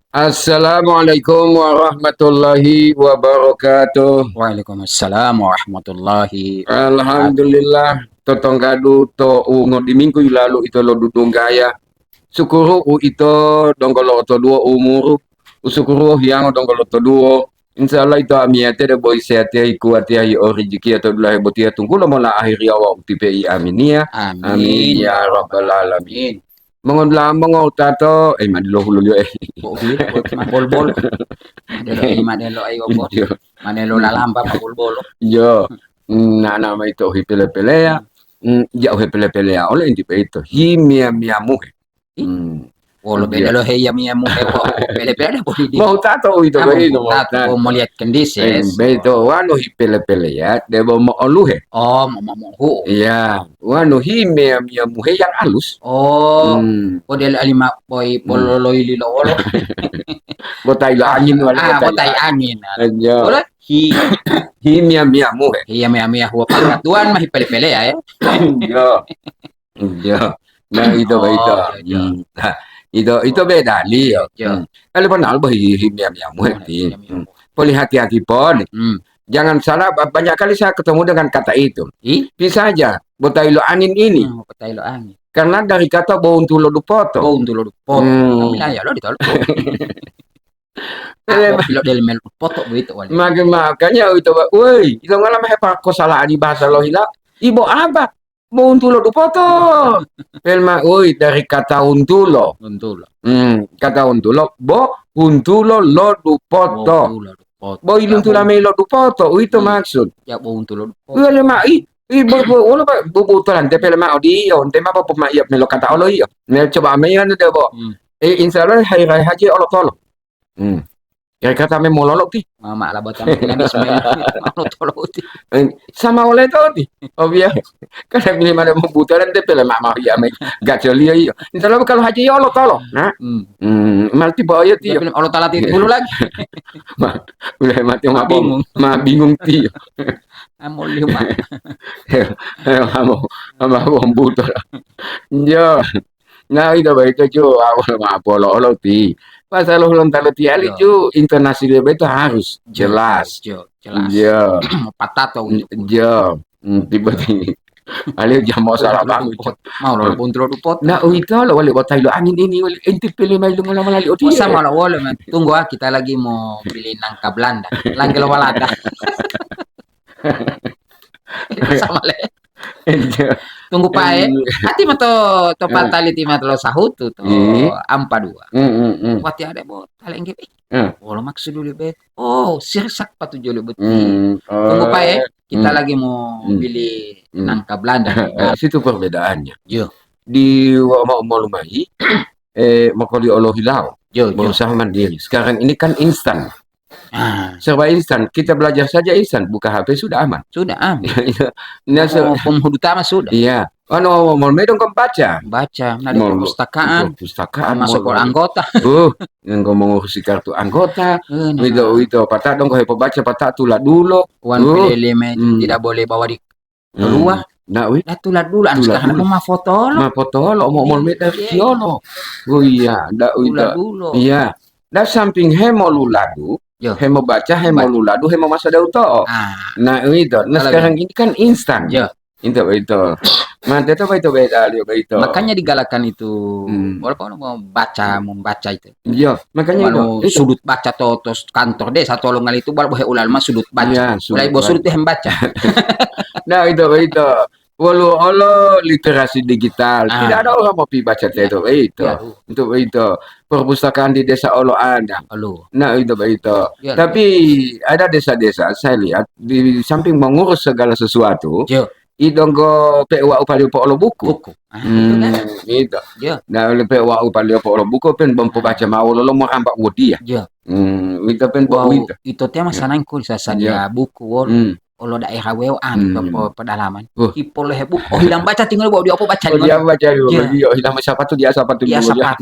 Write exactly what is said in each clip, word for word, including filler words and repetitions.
Assalamualaikum warahmatullahi wabarakatuh. Waalaikumsalam warahmatullahi wabarakatuh. Alhamdulillah, totonggadu to ungo di minggu yilalu ito lodudunggaya. Sukuru uito donggo lo'otoduwo umuru, usukuru hiyango donggo lo'otoduwo. Insya Allah ito amiyate debo isehateya, ikuwateya, hi orijikiya to dulahe botiya tunggulo mola ahiriya wawu tipe'i. Aminiya. Amin. Amin ya rabbal alamin. Amin. Mongodula'a mongowutato, eh, madi lohululio, eh. Bo uwito, bo ma bol-bolo. Madelo, eh, madelo, ayo, bo. Iyo. Madelo lalamba ma bol-bolo. Iyo. Nana mayi to hipele-peleya. Mm, ja uhepele-peleya ole inti boyito. Himiya-miyamuhe. Ih, hmm, wolo beda lo heya miyamu hewo pele-pele boli di. Mau tato uwito. Ah, boyito, mau tato, mau tato. Mau melihat kendises. Eh, beto, wanu hipele-peleya, debo mo'oluhe. Oh, mo-, mo-, mohu. Iya, wanu hime miyamuhe yang alus. Oh, hmm. Model alima boy, hmm, pololoili lo wolo. Botai lo angin wali. Ah, botai lo angin. Iya. Wolo hi-, himiya-miyamuhe. Iya, miya-miya huwa pangatuan mah hipele-peleya, ya. Iya. Iya. Nah, itu, oh, begitu. Iya, iya. Hmm. Nah, itu, itu beda, liyo. Iya. Hmm. Kalau pernah, boh, hi-, hi-, miya-miyamuhe, hmm, ti. Miya-miyamuhe. Hmm. Poli hati-hati pon. Hmm. Jangan salah, ba-, banyak kali saya ketemu dengan kata itu. Ih? Bisa aja, botai lo angin ini. Hmm, botai lo angin. Karena dari kata bountulo dupoto. Bountulo dupoto. Hmm. Kami lah, ya, lo ditolak. Ah, eh, bo-, pilo del mel dupoto boyito wali. Maka-, makanya itu, woi, itu ngalama hepa ko salah adi bahasa lo hila. Ibo apa? Bountulo dupoto. Pelma, oi, dari kata untulo. Untulo. Hmm, kata untulo, bo, untulo lo dupoto. Bo, untulo dupoto. Bo, iluntula mayi lo dupoto, uwito maksud. Ya, bo, untulo dupoto. Wale ma, i, i, bo, bo, wolo, bo, bo, butolan, te pele ma odiyo, nte ma, bo, ma, iya, melo kata olo, iyo. Mel coba mayi anu de, bo. Hmm. Eh, insya Allah, hari raya haji olo tolo. Hmm. Kira-kira tame mololo ti? Mama alabota mungkin habis main. Mano tolo ti. Eh, sama oleh to ti. Oh, iya. Kan bili mana membutuhkan te pele mak mau ya, mek. Gak jolio iyo. Insya Allah kalau haji ya Allah tolo. Nah. Hmm. Hmm, mal tiba ayo ti. Dia bilang, Allah Ta'ala ti dulu lagi. Ma, udah mati ma, ma bingung. Ma bingung ti. Amo lima. Eh, amo, amo butuh. Yo. Nah, ito boyito ju, awal ma'o polo-olo ti. Pasal Hulontalo tiyali ju, intonasi boyito harus jelas. Jo, jelas. Iya. Patato untuk. Iya. Hmm, tiba-tiba. Alihu jamo salah bangun. Mau lo buntu lo dupot. Nah, uwito lo wali botai lo angin ini, wali inti pele mai lo ngola malali oti. Sama lo wole, man. Tunggu ah, kita lagi mau pilih nangka Belanda. Lagi lo walada. Sama le. Iya. Tunggu pae. Iya. Ati ma to, to patali ti ma to lo sahutu to ampa dua. Hmm, hmm, hmm. Wati ada bo, tale engge. Eh, wolo maksud dulu be. Oh, sirsak patu jolo boti. Hmm, tunggu pae. Kita lagi mau pilih nangka Belanda. Nah, situ perbedaannya. Yo. Di wa-, mau, mau lumai, eh, makoli olohilau. Yo, yo. Berusaha mandiri. Sekarang ini kan instan. Ah. Serba instan. Kita belajar saja instan. Buka H P sudah aman. Sudah aman. Iya. Nah, mau pemhudutama sudah. Iya. Anu, mau medong kok baca. Baca, nah, di perpustakaan. Perpustakaan, masuk mau anggota. Uh, yang mau mengurusi kartu anggota. Eh, nah. Wito, wito, patah dong kok hepo baca, patah tula dulo. Wan pelele me tidak boleh bawa di keluar. Nah, wi. Dah tula dulo, anu sekarang ma foto lo. Ma foto lo, mau, mau medong tiolo. Oh iya, ndak wito. Tula dulo. Iya. Nah, samping hemo luladu, yo, hemo baca, hemo luladu, hemo masa dau to'o. Ah. Nah, itu. Nah, sekarang ini kan instan. Yo. Itu, itu. Nah, itu, itu beda, lihat itu. Makanya digalakan itu, walaupun mau baca, membaca itu. Yo, makanya itu. Sudut baca to, to kantor desa tolong itu, walaupun he ulama sudut baca. Iya, sudut baca. Mulai bos sudut hem baca. Nah, itu, itu. Wolu olo literasi digital. Ah. Tidak ada orang mau pi baca teto, itu. Ya, uh. Untuk itu, perpustakaan di desa olo ada. Olo. Nah, itu, itu. Ya. Tapi ada desa-desa, saya lihat, di samping mengurus segala sesuatu, yo, idonggo pe wau pali po olo buku. Buku. Ah, hmm, itu kan. Itu. Yo. Nah, oleh pe wau pali po olo buku, pen bom pobaca mau lolo mau ambak wodiya. Yo. Hmm, itu pen. Wow, itu. Itu tema sanangku sasadia buku wolo. Hmm. Olo daerah wewo, ah, pe-, pe-, pedalaman. Uh. Hipolohe buku. Oh, hilang baca tinggal bawa dia apa baca. Oh, dia baca dulu. Iya. Dia hilang siapa tuh, dia siapa tuh dia dulu, siapa?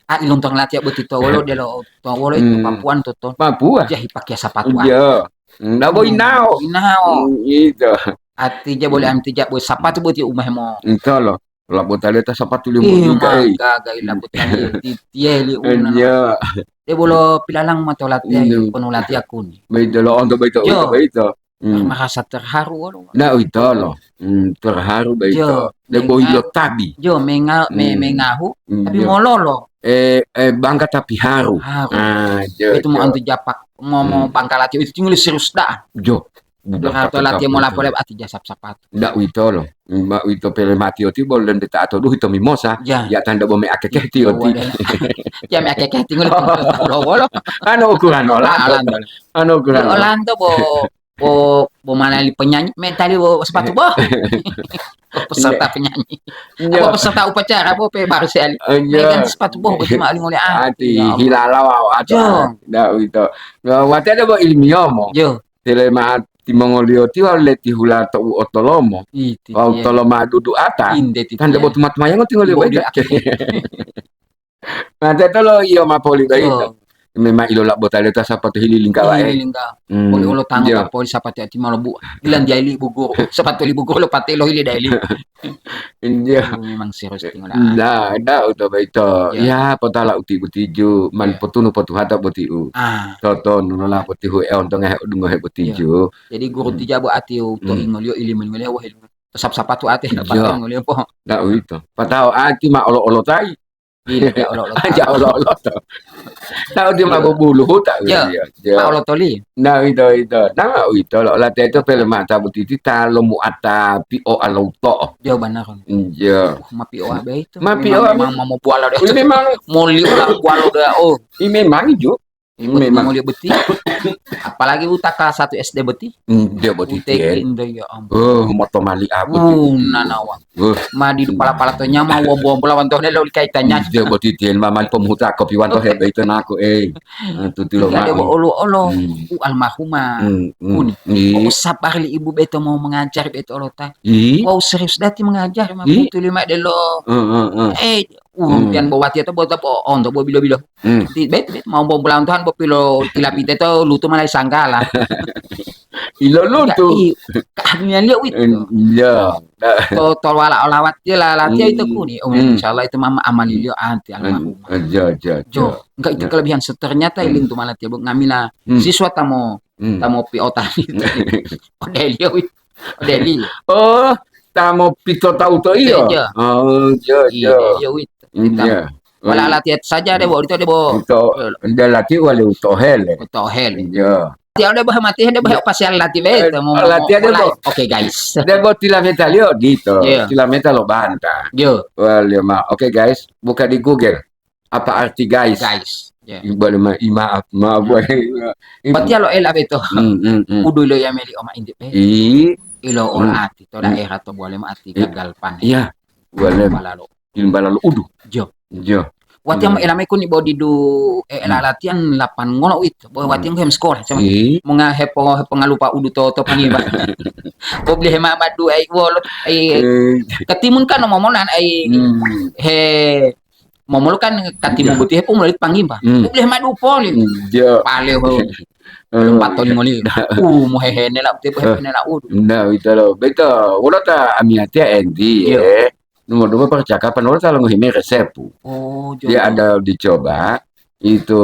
Ah, ilontong latihan betul to wolo, dia lo to wolo itu Papuan to, to. Papua. Dia hipakai siapa tuh, ah. Iya. Ndak bo inao. Inao. Hmm, itu. Artinya boleh, artinya boleh. Siapa tuh buat umah mo? Itu loh. Labotaliyo ta sapatu liyo Ih, moduga, eh. Magaga ila botaliyo titiye li una. Iya. Debolo pilalang mato latiya, Iya. Ponu latiya kuni. Beito lo'onto boyito, Jo. Boyito, boyito. Hmm. Merasa terharu wolo. Ndak uwitolo. Hmm, terharu boyito. Jo, Debo menga-, ilo tabi. Jo, menga-, me-, Hmm. Mengahu, Hmm, tapi jo. Mololo. Eh, eh, bangga tapi haru. Haru. Ah, jo, Itu mo jo. Antu japak, mo, mo Hmm. Bangka latiya itu tinggal serius dah. Jo. Udah Rato pakai latiya kapur mola itu. Pole ati jasap sapatu. Ndak uwitolo. Mbak uwito pele mati oti bol dan deta ato duhi to mimosa. Ya. Ya tanda bo me akekeh ti oti. Iya, wadah. Ya me akekeh tinggal lo wolo. Anu ukuran olanto. Olanto. Anu ukuran Iya, olanto. Olanto bo, bo, bo mana li penyanyi, me tali bo sepatu bo. Peserta Iya. Penyanyi. Iya. Apa peserta upacara bo pe baru sekali. Iya. Megang sepatu bo, betul mak ngole Ati, iya, hilalawa, ati. Jo. Ndak uwito. Nah, wate ada bo ilmiah mo. Jo. Tele ma'o timongoliyo tiwa leti hula to u otolomo, Iti, wawu iya. Toloma dudu'ata, Inde titiye. Tanda botu matumayango tingoliyo Bo boyito. Dia. Mate tolo iyo ma poli boyito. Yo. Memang ilo labota leta sapatu hili lingkawa, Hili eh. Lingka. Hmm, Poli olo tanggo iya. Ka poli sapatu ati malo bu. Bilang dia ili bugu. Sapatu li bugu lo pate lo hili daili. Iya. Itu memang serius tinggal, ah. Nda, nda uto boyito. Iya. Ya, potala uti-utiju, mali Iya. Potunu potuhata botiu. Ah. Totonu lola potihu e ontonga he odungohe botiju. Iya. Jadi guru Hmm. Tija bo ati u to Hmm. Ingoliyo ilimo-limo lewo helu. Sap-sapatu ati Iya. Pate ngoliyo po. Nda uwito. Patao ati ma olo-olo tai. Iya, ja olo-olo tai. Ja olo-olo to. Tahu dia ma Iya. Bubuluhu tak Iya. Iya. Iya. Ma olo toli. Nah, itu, itu. Nah, itu loh. Latihan itu film mata butiti talo muata pio alauto. Iya, benar. Iya. Uh, ma pio abe itu. Ma pio memang, abe. Memang mau bualo deh. Ini memang mau liu lah bualo deh. Oh. Ini memang ju. Ini memang mau liu beti. Apalagi uta kelas satu S D beti. Hmm, dia beti. Utek indah, ya ampun. Oh, moto mali apa Uh, nanawa. Uh. Madi pala-pala to nyama wombo-wombo lawan to delo kaitannya. Dia beti tien mama pemuta kopi wanto hebe itu naku, eh. Ah, tuti lo Tidak ada mau. Olo-olo. Hmm. U almarhumah. Hmm, hmm. Kuni. Iya. Oh, sabar li ibu beto mau mengajar beto lota. Iya. Wow, serius dati mengajar ma Iya. Betul lima delo. Heeh, heeh. Eh, uh, Hmm. Pian bo wati atau bo tapo onto bo bilo-bilo. Hmm. Ti bet, bet mau bo bulan Tuhan bo pilo tilapite to lutu malai sanggala. Ilo lutu. Enggak, i-, keahlian dia wit. En-, iya. To, to wala olawat dia lah, latihan itu Hmm. Kuni. Oh, Hmm. Insyaallah itu mama amalilio anti An-, almarhumah. Iya, iya, Jo, iya. Enggak itu Iya. Kelebihan se-, ternyata Hmm. Iling tu malah tiap ngamila Hmm. Siswa tamo, Hmm. Tamo piota itu. Odelio wit. Odelio. Oh, tamo pito tau to iyo? Iya. Oh, iya, iya. Iya, iya wit. Iya. Wala latihan saja deh, bo, itu deh, bo. Itu, dia latihan wali utohele. Utohele. Iya. Tiap udah bah mati, udah bah Iya. Pasial latihan be, Eh, itu mau, latihan mau deh, mulai. Bo. Oke, guys. Dia bo tilameta liyo gitu. Iya. Tilameta lo banta. Iya. Wali ma. Oke, guys, buka di Google. Apa arti guys? Guys. Ya. Boleh ma-, i-, maaf, maaf, Hmm. Boleh. Berarti lo ela beto. Hmm, hmm, hmm. Udu lo ya meli oma indi be. I. Ilo Hmm. Ola ati to Hmm. Daerah to boleh ma ati I-, gagal panen. Iya. Boleh. Balalo. Kilim balalo udu. Jo. Jo. Wati Hmm. Amo ela me kuni bodi du, eh, ela Hmm. Latihan lapan ngolo wit. Bo wati Hmm. Hem skor sama. I. Monga hepo, hepo ngalupa udu to, to pangiba. Bo beli hema madu ai wolo, ai Eh. Katimun kan momonan ai Hmm. He momolo kan katimu Iya. Boti hepo mulai panggimba. Hmm. Boleh madu poli. Hmm, iya. Pale ho. Eh. Lompat toli ngoli. Uh, mo hehene la, te Eh. Hehene la udu. Nah, itu loh. Beto, wala ta amiyatiya endi, Iya. Eh. Nomor dua percakapan, wala ta longohi me resepu. Oh, Dia jodoh. Ada dicoba, itu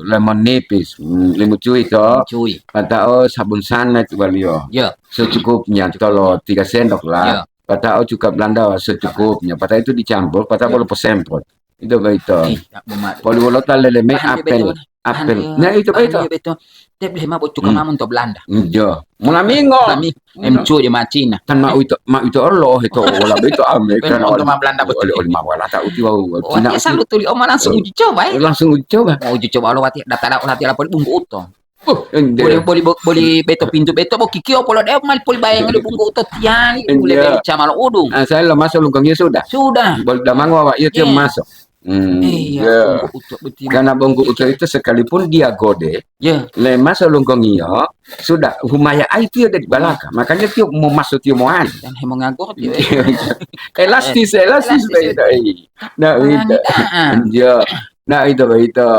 lemon nipis, hmm, limu cui to. Cui. Patao sabun sanet waliyo. Iya. Secukupnya, tolo tiga sendok lah. Iya. Patao cuka Belanda secukupnya. Patao itu dicampur, patao Iya. Bolo posemprot. Itu begitu. Eh, ya, Buma. Poli wolo ta leleme Tahan, apel. Beto. Apel. Tahan, Nah, itu tahan, begitu. Beto. Te beli ma bo cuka Hmm. Mamun to Belanda. Hmm, jo. Mula mingo. Kami M C U di Macina. Tan ma uito, ma uito Allah itu wala begitu ame. Ben kan untuk ma Belanda betul. Oleh, oleh ma wala ta uti wau. Oh, Cina dia uti. Selalu tuli oma langsung Eh, uji coba, eh. Langsung uji coba. Mau uji coba lo wati data lati lapor bungku uto. Uh, Boli, boli, bo-, boli beto pintu beto, bo kikio polo de mal poli bayang de bungku to tiani, Iya. Bule beli camalo udu. Ah, saya lo masuk lungkongnya sudah. Sudah. Bol damang wawa iya tiap Iya. Masuk. Hmm, Iya, iya. Bungku uto betul. Karena bungku uto itu sekalipun dia gode, Iya. Le masuk lungkongiyo, sudah humaya ai tiyo dari balaka. Makanya tiyo mau masuk tiyo mau anu. Dan hemo ngagor tiyo, eh. Elastis, elastis, Elastis, begitu, eh. Nah, Orang begitu. Daan. Iya. Nah, itu begitu.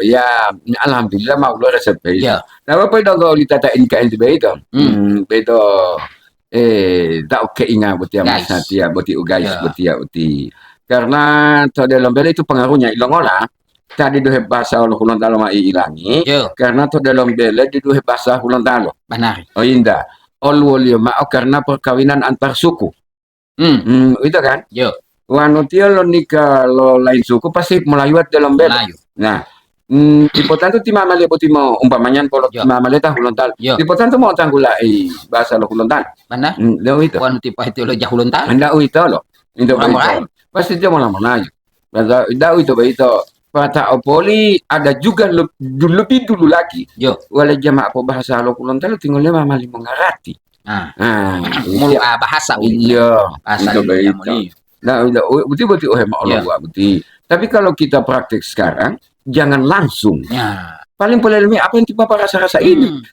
Ya, alhamdulillah mau lo resep begitu. Iya. Nah, apa dong kalau ditata N K N itu begitu? Hmm. Hmm, begitu. Eh, ta ukeinga botiya Guys. Masatiya boti u guys Ya. Botiya uti. Karena to delomo bele itu pengaruhnya ilongola, tadi duhe bahasa lo Hulontalo ma iilangi, Yo. Karena to delomo bele diduhe bahasa Hulontalo. Banari. Oh, indah. Oluwoliyo ma'o karena perkawinan antar suku. Hmm. Hmm, itu kan? Yo. Wanu tiyo lo nikah lo lain suku pasti Melayu delomo bele. Melayu. Nah, hmm, dipotantu ti mamaliyo boti mo umpamanya polo Yo. Ti mamaliyo ta Hulontalo. Yo. Dipotantu mo tanggulai bahasa lo Hulontalo. Benar. Hmm, ndak uwito. Wanu ti paitilo ja Hulontalo. Ndak uwito lo. Itu Orang begitu. Lain. Pasti dia mau lama lagi. Ndak uwito begitu. Pata opoli ada juga le-, dulu, lebih dulu lagi. Yo. Wale jamaah po bahasa lo Hulontalo tinggal lima lima ngarati. Ah. Ah, mulu iya. Ah, bahasa uwito. Iya, bahasa itu Indonesia begitu. Muli. Nah, udah, u-, betul-betul oh, hemat Allah, Iya. Betul. Tapi kalau kita praktek sekarang, jangan langsung. Ya. Paling poleleme apa yang tiba rasa-rasa ini? Hmm.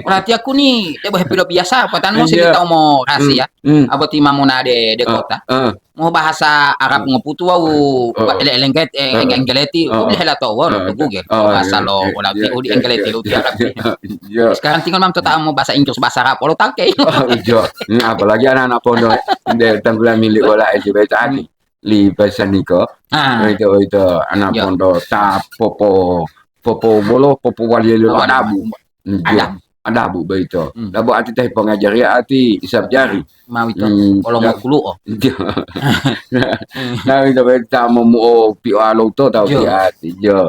Berarti aku nih, dia boleh pilo biasa, apa tan mau Iya. Sini tahu mau rahasia. Hmm. Apa ti mamu nade de Ah, kota? Ah. Mau bahasa Arab ngoputu wau, Oh. Ele-, elengket, eh, Oh. Enggeleti, Oh. Udah hela tahu, Oh, tugu ge. Oh, bahasa iya, lo, iya, ola iya, ti, udi iya, Enggeleti, iya, lo ti iya, Arab. Iya. Sekarang tinggal mam tetap mau bahasa Inggris, bahasa Arab, lo tangke. Oh, iya. Nah, apalagi anak-anak pondok, de tanggulan milik bola S B tadi. Hmm. Li pesaniko. Ah. Itu, itu, anak Iya. Pondok, ta popo, popo bolo, popo wali lo Apa adabu. Adabu. Hmm, Adabu. Adabu begitu. Hmm. Labu ati teh pengajari ati isap jari. Mau itu, Hmm, kalau mau ya. Kulu, oh. Iya. Nah, itu begitu, ta mau, oh, pio alo to, tahu Iya. Ti ati, iya.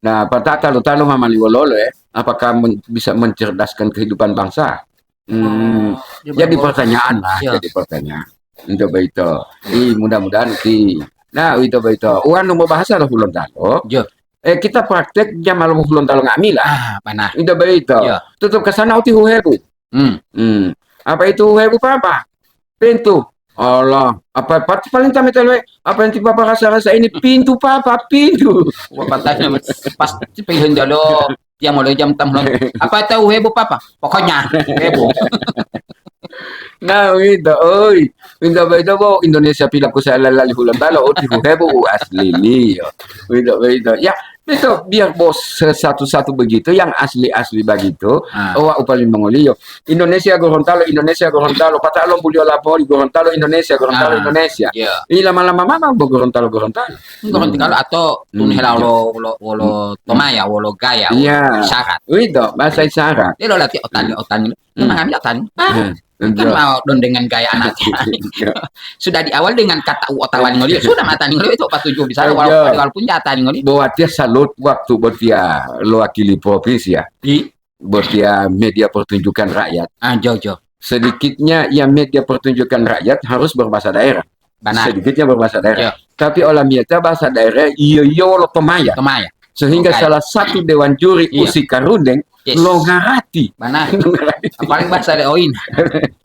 Nah, patata lo talo mama liwololo, eh. Apakah men-, bisa mencerdaskan kehidupan bangsa? Hmm, Oh, dia jadi berbohong. Pertanyaan lah, Iya. Jadi pertanyaan. Untuk begitu. Ih, mudah-mudahan ti. Nah, itu begitu. Uang nomor bahasa lo Hulontalo. Iya. Eh, kita praktek jam malam Hulontalo nga'amila. Ah, benar. Itu begitu. Iya. Tutup ke sana uti huhebu. Hmm. Hmm. Apa itu huhebu, Papa? Pintu. Allah, apa, apa paling tahu itu, apa yang tiba rasa-rasa ini pintu, Papa, pintu. Wah, patanya, Mas. Pasti pilihan jalo. Tiang mulai jam enam. Apa tahu heboh, Papa? Pokoknya heboh. Nah, itu, oi. Minta baca, bo, Indonesia pila ku saya lali Hulontalo, uti heboh, u asli liyo. Itu, itu. Ya, itu biar bos satu-satu begitu, yang asli-asli begitu. Ah. Oh, wa upali mongoliyo. Indonesia Gorontalo, Indonesia Gorontalo, pata'o lombuliyo lapoli Gorontalo, Indonesia, Gorontalo, Ah, Indonesia. Iya. Ini lama-lama mama bo Gorontalo, Gorontalo. Gorontalo Hmm. atau Hmm, tun hela iya. Wolo, wolo, wolo Hmm. Tomaya, wolo Gaya, wolo Iya. Isyarat. Itu, bahasa isyarat. Dia lo lati otani, otani. Hmm. Memang kami otani. Ah, Hmm. kan Iya. Mau don dengan gaya anak. Iya. Sudah di awal dengan kata u otawani ngoliyo, sudah matani ngoliyo itu patuju bisa Iya. Walaupun, walaupun jatani ngoliyo. Buat dia salut waktu buat dia lo wakili provinsi ya. Di? Buat dia media pertunjukan rakyat. Ah, jo, jo. Sedikitnya ya media pertunjukan rakyat harus berbahasa daerah. Benar. Sedikitnya berbahasa daerah. Ya. Tapi olamiyata bahasa daerah, iyo, iyo, wolo Tomaya. Tomaya. Sehingga Oke. Salah satu dewan juri Iya. Usi Karundeng Yes. Lo ngarati. Mana? Lo ngarati. Paling bahasa le oin.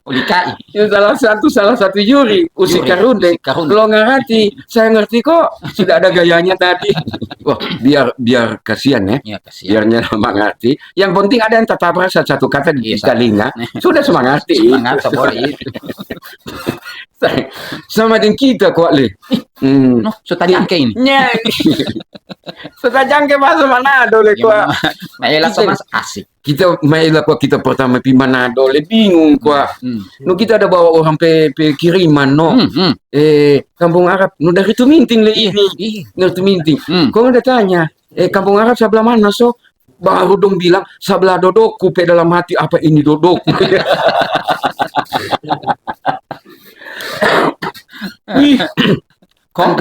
Ulikai. Ya, salah satu, salah satu juri, Usi Juri, Karundeng. Usi Karundeng. Lo ngarati. Saya ngerti kok. Sudah ada gayanya tadi. Wah, biar, biar kasihan ya. Iya, kasihan. Biar nyaman ngerti. Yang penting ada yang tetap rasa satu kata di Iya, telinga. Sudah semangat. Semangat, boleh. Sama dengan kita kok, Le. Hmm. No, sudah jangke ini. Nya. Sudah jangke bahasa Manado, Le, kok. Nah, ya langsung kita, Mas, asik. Kita maila kok kita pertama pi Manado, Le, bingung kok. Hmm. No kita ada bawa orang pe, pe kiriman, no. Hmm, hmm. Eh, Kampung Arab, no dari Tuminting, Le, iya, ini. Iya. Dari Tuminting. Hmm. Kok nggak tanya, eh, Kampung Arab sebelah mana, so? Baru dong bilang, "Sebelah dodoku," pe dalam hati, "Apa ini dodoku?" Wih, kok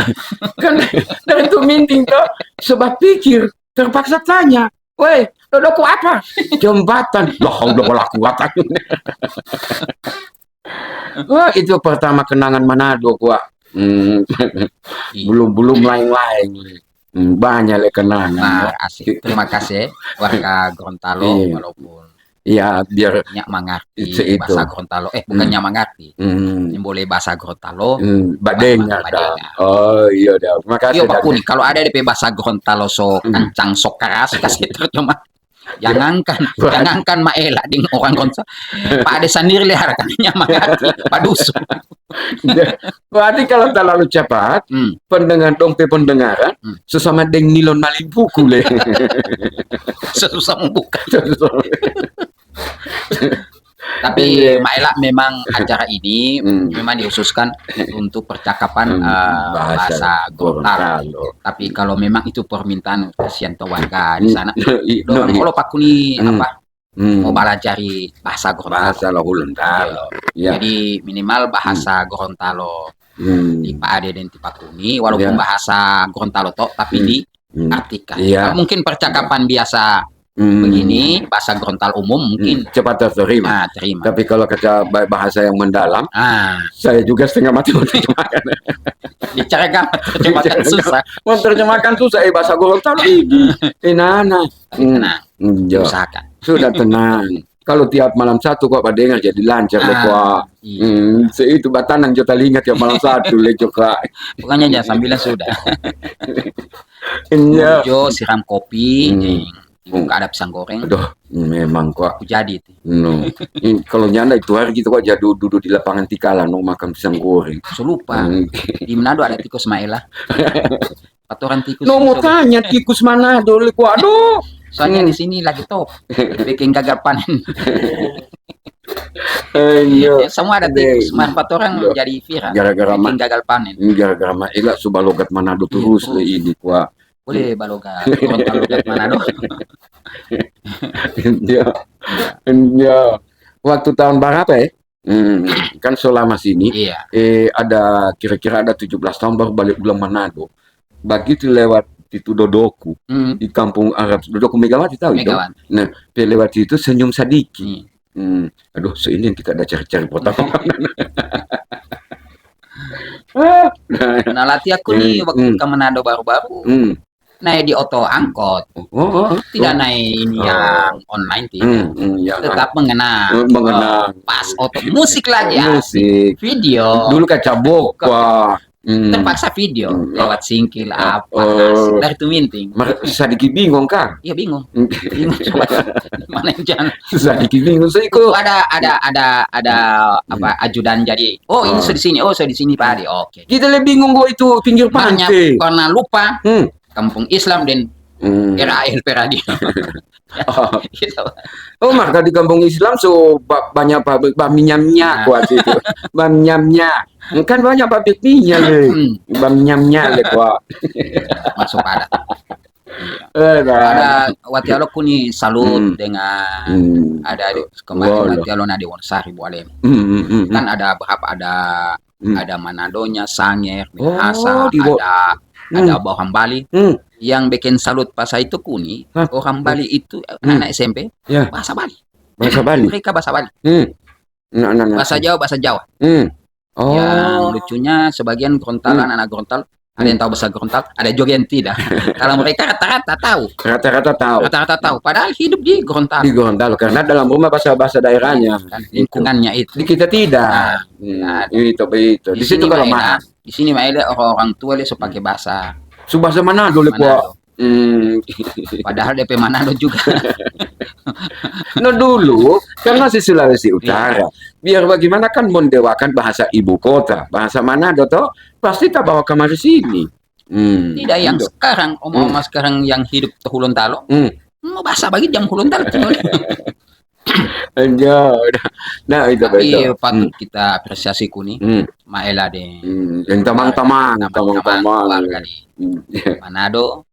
kan dari Tuminting toh, sebab pikir, terpaksa tanya, "Woi, dodoku apa?" "Jembatan." La haula wala quwata. Wah, itu pertama kenangan Manado, Wak. Hmm. Iya. Belum, belum lain-lain. Hmm, banyak le kenangan, Wak. Asik. Terima kasih, warga Gorontalo, Iya. Walaupun Iya, biar nyak mangarti itu, itu. Bahasa Gorontalo. Eh, bukan Hmm. Nyak mangarti. Hmm. Yang boleh bahasa Gorontalo, Hmm, ba-, badenga, ba-, badenga. Oh, iya dah. Makasih. Iya, dah. Bakuni. Kalau ada D P bahasa Gorontalo so Hmm. Kancang, so keras, kasih terjemah. Jangankan, jangankan maela ding orang Gonsa. Pak Ade sendiri le harganya mangati, Pak Dusun. Berarti kalau terlalu cepat, Hmm. pendengar dong pe pendengaran, Hmm. sesama deng nilon malimpuku le. Susah membuka. Susah. Tapi Iya. Maela memang acara ini Hmm. memang dikhususkan untuk percakapan, Hmm, eh, bahasa bahasa Gorontalo. Gorontalo. Tapi kalau memang itu permintaan kasihan to warga di Hmm. sana, Iya, dorong iya. olo Pak Kuni Hmm. apa, Hmm. mau balajari bahasa Gorontalo. Bahasa lo Gorontalo. Iya. Iya. Jadi minimal bahasa Hmm. Gorontalo Hmm. di Pak Ade dan di Pak Kuni, walaupun Iya. bahasa Gorontalo to, tapi Hmm. di Hmm. artikan. Iya. Kalau mungkin percakapan biasa Hmm. begini, bahasa Gorontalo umum mungkin Hmm. Cepat terima. Ah, terima. Tapi kalau kata ba-, bahasa yang mendalam, Ah. saya juga setengah mati menerjemahkan. Bicara agama, terjemahkan Bicara susah. Mau terjemahkan susah, eh, bahasa Gorontalo ini. Eh, nana. Tapi Hmm. tenang, Hmm, iya. usahakan. Sudah tenang. Kalau tiap malam satu kok pada dengar jadi lancar deh, Ah, Pak. Iya. Hmm, seitu batanang jo talinga tiap malam satu le jo, Kak. Pokoknya jam sembilan sudah. Iya. Jo siram kopi, Hmm. jeng. Hmm. Buka ada pisang goreng. Aduh, memang, Kak. Aku jadi itu. No. Hmm, kalau nyanda itu hari kita kok jadi duduk di lapangan tikala, no, makan pisang goreng. Saya lupa. Hmm. Di Manado ada tikus Maela. Patoran tikus No, itu mau sobat. Tanya tikus Manado le, Kak. Aduh. Soalnya Hmm. di sini lagi top. Bikin gagal panen. Eh, iya. Ya, semua ada Deh. tikus. Mar patoran Iya. jadi viral. Gara-gara Bikin ma-, gagal panen. Gara-gara Maela suba logat Manado Iya, terus terus. le ini, Kak. Boleh balogat, orang balogat Manado. Iya. Iya. Waktu tahun berapa, ya? Hmm, kan selama sini, Iya. eh, ada kira-kira ada tujuh belas tahun baru balik pulang Manado. Begitu lewat itu Dodoku, Hmm. di kampung Arab, Dodoku Megawati, tahu itu? Megawati. Nah, pe lewat itu senyum sadiki. Hmm. Hmm. Aduh, so ini yang kita ada cari-cari potongan. Ah. Nah, lati aku nih Hmm, waktu hmm. ke Manado baru-baru. Hmm. Naik di oto angkot. Oh, oh, oh. Tidak Oh. naik ini Oh. yang online, tidak. Hmm, hmm, yang Tetap an-, mengenang. Hmm, mengenang. Oh, pas oto. Musik lagi, ya. Musik. Video. Dulu kaca bokwa. Hmm. Terpaksa video. Hmm. Lewat singkil, Oh, apa, oh. asik. Dari Tuminting. Mer-, sadiki bingung, Kang? Iya, bingung. Hmm. Bingung coba. Mana yang jangan. Sadiki bingung. So, iko Ada, ada, ada, ada, Hmm. apa, ajudan jadi, "Oh, ini Ah. saya di sini. Oh, saya di sini, Pak Adi." Oke. Kita lebih bingung kok itu pinggir Banyak, pantai. Karena lupa. Hmm. Kampung Islam dan Hmm. R A L P Radio. Oh. Gitu. Oh, maka di kampung Islam so ba-, banyak pabrik bakmi nyamnya Nah. kuat itu. Bakmi nyamnya. Kan banyak pabrik minyak le. Hmm. Bakmi nyamnya le kuat. Masuk padat. Eh, dah. Ada watialoku nih salut Hmm. dengan Hmm. ada di kemarin Wah, watialo na di Wonosari, Bu Alem. Hmm, hmm, hmm, hmm. Kan ada berapa, ada Hmm. ada Manadonya, Sanger, Oh, Minahasa, di Wo-, ada, hmm. ada Bawang Bali. Hmm. Yang bikin salut pas itu Kuni, Hah? Orang Bali itu, eh, Hmm. anak S M P, Ya. bahasa Bali. Bahasa Bali. Mereka bahasa Bali. Hmm. Nah, nah, nah. Bahasa Jawa, bahasa Jawa. Hmm. Oh. Yang lucunya sebagian Gorontalo, Hmm. anak-anak Gorontalo, ada Hmm. yang tahu bahasa Gorontalo, ada juga yang tidak. Kalau mereka rata-rata tahu. Rata-rata tahu. Rata-rata tahu. Padahal hidup di Gorontalo. Di Gorontalo, karena dalam rumah bahasa, bahasa daerahnya. Dan Itu. lingkungannya itu. Di kita tidak. Nah, Hmm, nah, itu, itu. Di Di situ sini kalau Maela, mahal. di sini Maela orang-orang tua dia so pakai Hmm. bahasa Su bahasa Manado le, Manado. Pak. Hmm. Padahal D P Manado juga. No, dulu, karena si Sulawesi Iya. Utara, biar bagaimana kan mendewakan bahasa ibu kota, bahasa Manado toh, pasti tak bawa kemari sini. Hmm, Tidak yang gitu. sekarang, oma-oma Hmm. sekarang yang hidup to Hulontalo, Hmm. mau bahasa bagi jam Hulontalo. Iya, udah. Nah, itu Tapi betul. patut Hmm. kita apresiasi Kuni, Hmm. Maela de Hmm. Yang tamang-tamang, tamang-tamang, tamang-tamang. Warga di Hmm. Manado.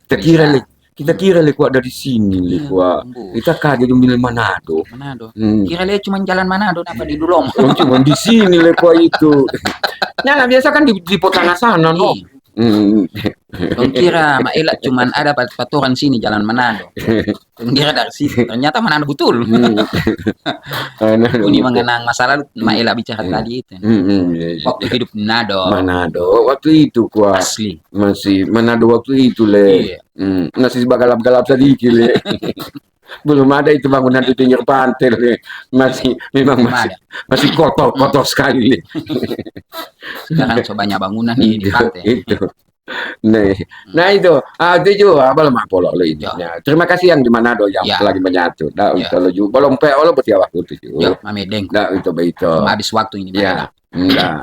Kita kira Bisa. le, kita Hmm. kira le kuat dari sini le Iya, kuat. tembus. Kita kaget dong bilang Manado. Manado. Hmm. Kira le cuman jalan Manado, napa di Dulomo? Oh, cuman di sini le kuat itu. Nah, lah, biasa kan di, di Potanga sana, no? Iya. Hmm. Dong kira Maela cuman ada pat-, patoran sini jalan Manado. Dong kira dari sini. Ternyata Manado betul. Hmm. Anak Kuni betul. mengenang masa lalu, Hmm. Maela bicara Hmm. tadi itu. Hmm, hmm, iya, iya. Waktu hidup Manado. Manado, waktu itu kuat. Asli. Masih Manado waktu itu, le. Iya. Hmm, masih bagalap-galap sedikit, le. Belum ada itu bangunan di pinggir pantai, le. Masih, memang Belum masih, ada. masih kotor, Hmm. kotor sekali, le. Sekarang so banyak bangunan di, di Itu, pantai. itu. Nih. Hmm. Nah, itu. Ah, itu juga, apa lemak polok, le, ini. Ya. Nah, terima kasih yang di Manado yang Ya. lagi menyatu. Nah, Ya. itu lo juga. Belum pe, lo betiawah itu juga. Ya, mamedeng. Nah, itu betul. Cuma habis waktu ini, Ya. Maela. Enggak.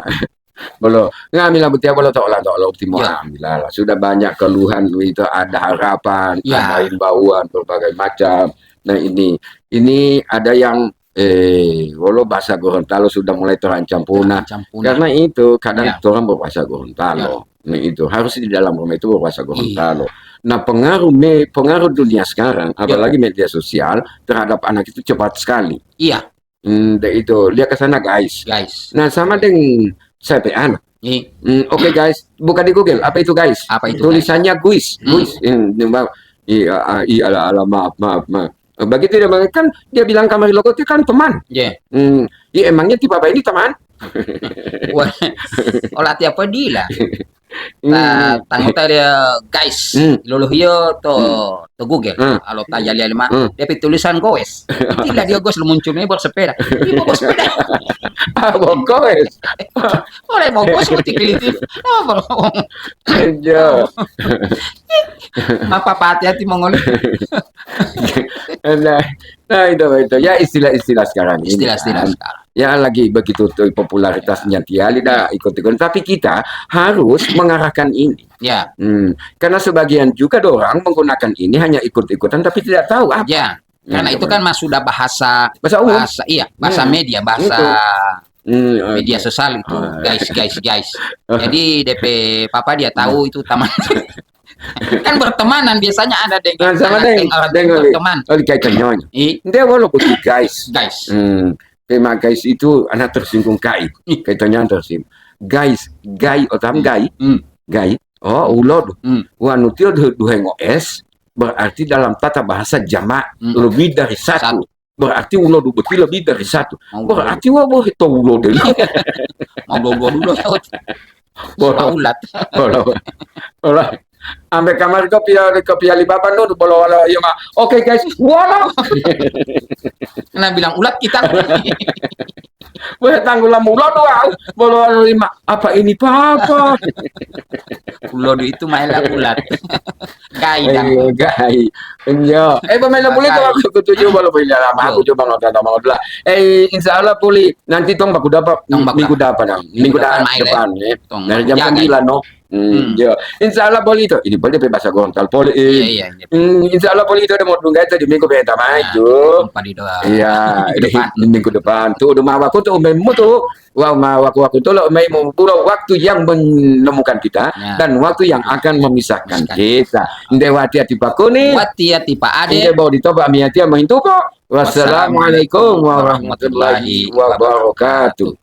Bolo, ngamila butia bolo to'ola to'ola optimal. Ya. Alhamdulillah lah. Sudah banyak keluhan itu, ada harapan, Ya. ada imbauan berbagai macam. Nah, ini, ini ada yang eh, wolo bahasa Gorontalo sudah mulai terancam punah. Terancam punah. Karena itu kadang Ya. orang berbahasa Gorontalo. Nah, itu harus di dalam rumah itu berbahasa Gorontalo. Nah, pengaruh me-, pengaruh dunia sekarang, Ya. apalagi media sosial terhadap anak itu cepat sekali. Iya. Hmm, de itu, lihat ke sana, guys. Guys. Nah, sama dengan saya pe anak. Iya. Hmm, oke, guys, buka di Google, apa itu, guys? Apa itu, Tulisannya guys? Guys. Hmm. Guys. Hmm, ini mau, iya, ah, iya, ala, ala, maaf, maaf, maaf. Begitu dia bilang, kan dia bilang kamari logo itu kan teman. Iya. Hmm, iya, emangnya ti Bapak ini teman? Wah, ola tiapo dila. Hmm. Ta-, tangota dia, guys, Hmm. lolohiyo to, Hmm. to Google. Hmm. Alo tajali lima, Hmm. dia pi tulisan goes. Tila dia goes lo muncul ni bos sepeda. Ini bos sepeda. Ah, bos goes. Oleh mau goes seperti kelitip. Apa? Iya. Apa hati-hati mongoli? Nah, nah, itu, itu. Ya, istilah-istilah sekarang ini, Istilah-istilah kan. sekarang. Ya, lagi begitu tuh popularitasnya tiali dah ikut-ikut. Tapi kita harus mengarahkan ini. Ya. Hmm. Karena sebagian juga orang menggunakan ini hanya ikut-ikutan tapi tidak tahu apa. Ya. Karena Nah, itu coba. kan mas sudah bahasa Bahasa umum. bahasa iya, bahasa Hmm. media, bahasa Itu. Hmm, media oke. sosial itu, Ah. guys, guys, guys. Jadi D P papa dia tahu Hmm. itu teman. Kan bertemanan biasanya ada dengan Nah, sama anak deng, yang orang deng, oli, berteman. oli kaitan nyonya. I- Dia walaupun guys. Guys. Hmm. Tema guys itu anak tersinggung kai. Ih. Kaitannya tersinggung. Guys, gai otam Hmm. gai. Hmm. Gai. Oh, ulodu. Hmm. Wanu tio du-, duhengo es, berarti dalam tata bahasa jamak Hmm. lebih dari satu. Satu. Berarti ulodu boti lebih dari satu. Mau Berarti wa bohe to ulodu. Mau dua-dua dulu. Bolo. Sudah ulat. Bolo. Bolo. Ambe kamari ko pia, ko pia li baba nu bolo wala iya ma. Oke, guys. Wala. Nah, bilang ulat kita. Weh, tanggulam ulodu, ah. Bolo wala lima. Apa ini, Papa? Ulodu itu main lah ulat. Gai dah. Ayo, gai. Iya. Eh, pemain bola itu Gai. aku setuju walaupun iya lama, Yo. aku coba ngotot sama Odla. Eh, insya Allah pulih. Nanti tong baku dapat Tong baku minggu dapat. depan, Minggu minggu depan da-, main, depan, eh. ya. Tong Dari baku jam jaga, sembilan, no. Hmm, Hmm. iya. Insya Allah boleh itu. Ini boleh pakai bahasa Gorontalo, boleh. Iya, iya, iya. Hmm, insya Allah boleh itu ada mau tunggu itu di minggu pertama Nah, itu. empat di doa. Iya, Minggu di, depan. di minggu depan. Tuh, udah mau aku tuh, umemu tuh. Wa ma waku-waku tolo maimu bulo waktu yang menemukan kita Ya. dan waktu yang akan memisahkan Memisahkan. kita. Nde watiya ti pakuni, Watiya ti pa'ade. Nde bau ditoba miyatia mohintupo. Wassalamualaikum warahmatullahi wabarakatuh.